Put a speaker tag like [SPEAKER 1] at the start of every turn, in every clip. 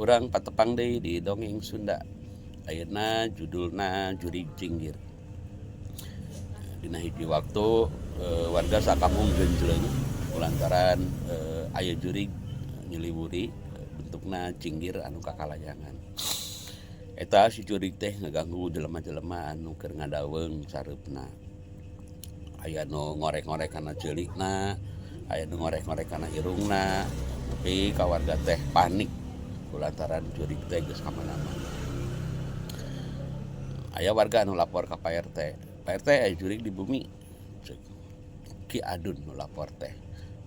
[SPEAKER 1] Urang patepang deui di Dongeng Sunda. Ayeuna judulna Jurig Cinggir. Dina hiji waktu warga sakampung genjleng kulantaran aya jurig nyiliwuri bentukna cinggir anu kakalayangan. Eta si jurig teh ngaganggu jelema-jelema anu keur ngadaweung sareupna. Aya nu ngorek-ngorek kana ceulikna, aya nu ngorek-ngorek kana irungna, nepi ka warga teh panik kulantaran jurig teh geus kamana-mana. Aya warga anu lapor ka Pak RT, "Pak RT, aya jurig di bumi." Ceuk Ki Adun nu lapor teh,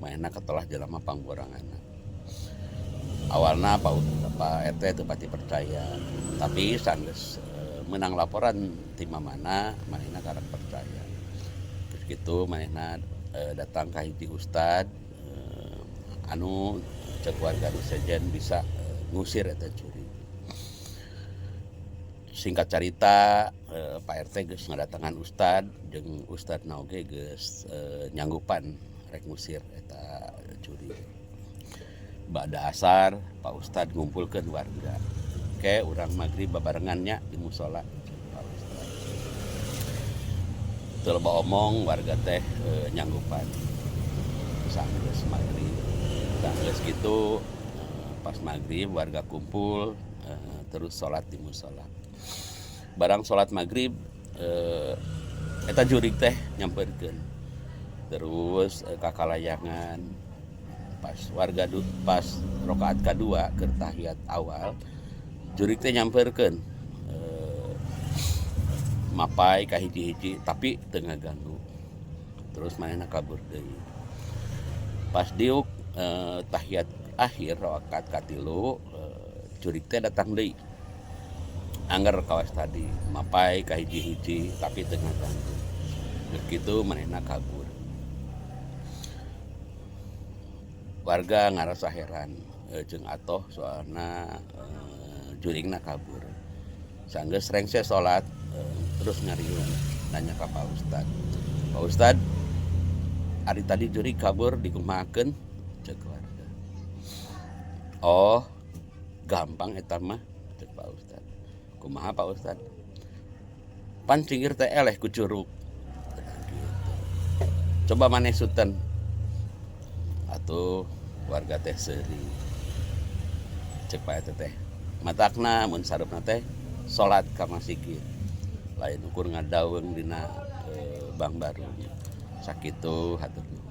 [SPEAKER 1] manehna katelah jelema pangboranganna. Awalna Pak RT teu pati percaya, tapi sanggeus meunang laporan ti mamana, manehna karak percaya. Geus kitu manehna datang ka hiji ustad anu ceuk warga nu sejen bisa ngusir eta jurig. Singkat carita, Pak RT geus ngadatangan ustad jeung ustadna oge geus nyanggupan rek ngusir eta jurig. Ba'da asar Pak Ustad ngumpulkeun warga. "Ke urang magrib babarengan nya di musola," ceuk Pak Ustad. Teu loba omong, warga teh nyanggupan. Sanggeus magrib, sanggeus kitu pas magrib warga kumpul terus salat di musola. Barang salat magrib, eta jurig teh nyamperkeun. Terus kakalayangan. Pas warga pas rakaat kadua keur tahiyat awal, jurig teh nyamperkeun, mapay ka hiji-hiji tapi teu ngaganggu. Terus manehna kabur deui. Pas diuk tahiyat akhir rakaat katilu, jurig teh datang deui. Angger kawas tadi, mapay ka hiji-hiji tapi teu ngaganggu. Geus kitu manehna kabur. Warga ngarasa heran jeung atoh soalna jurigna kabur. Sanggeus rengse salat, terus ngariung nanya ka Pak Ustad. "Pak Ustad, ari tadi jurig kabur dikumahakeun?" ceuk warga. "Oh, gampang eta mah," ceuk Pak Ustad. "Kumaha, Pak Ustad?" "Pan cinggir teh eleh ku curug. Gitu. Coba maneh suten." Atuh warga teh seuri. Ceuk Pak RT teh, "Matakna mun sareupna teh salat ka masigit. Lain ukur ngadaweung dina bangbarung." Sakitu, hatur nuhun.